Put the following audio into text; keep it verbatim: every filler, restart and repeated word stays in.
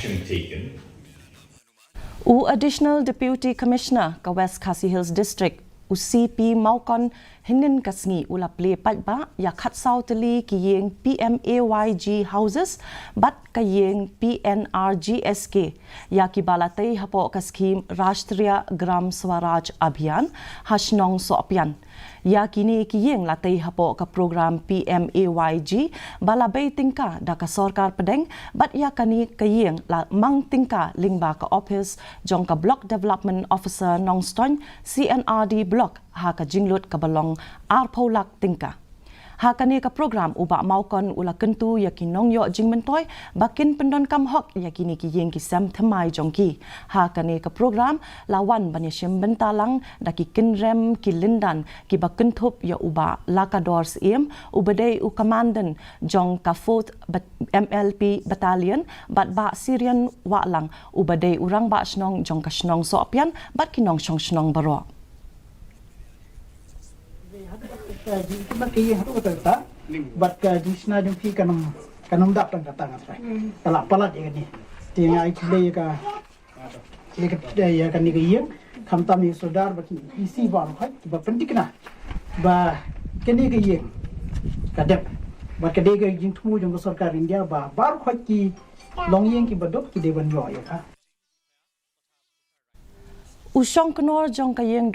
Action taken. U Additional Deputy Commissioner ka West Khasi Hills District, u C P Mawkon, hynnin ka sngi u la plie paidbah ïa khatsaw tylli ki ïing P M A Y G houses bad ka ïing P N R G S K ïa kiba la tei hapoh ka skhim Rashtriya Gram Swaraj Abhiyan ha shnong Sohpian. Ïa kine ki ïing la tei hapoh ka program P M A Y G ba la bei tyngka da ka sorkar pdeng, bad ïa kane ka ïing la mang tyngka lyngba ka ophis jong ka Block Development Officer Nongstoiñ, C N R D Block, ha ka jinglut kaba long arphew lak tyngka. Ha kane ka program u Bah Mawkon u la kyntu ïa ki nongïoh jingmyntoi ba kin pyndonkam hok ïa kine ki ïing ki sem thymmai jong ki. Ha kane ka program la wan ban ïashim bynta lang da ki kynrem ki lyndan kiba kynthup ïa u Bah Lakador Syiem, uba dei u Commandant jong ka Fourth Bat-, M L P Battalion, bad Bah Syrian Wahlang, uba dei u Rangbah Shnong jong ka shnong Sohpian, bad ki nongshong shnong baroh. Bad ka jingshna jong phi kan ym, kan ym dap tang kata, nga trai. Ka la palat ïa kane. Te nga ai khublei ïa ka, ïa ka, ïa kane ka ïing. Khamtam ïa u Sordar bad ki E C baroh, kiba pynthikna ba kane ka ïing ka dep. Bad ka dei ka jingthmu jong ka sorkar India ba baroh ki longïing kiba duk ki dei ban ïoh ïa ka. U shongknor jong ka ïing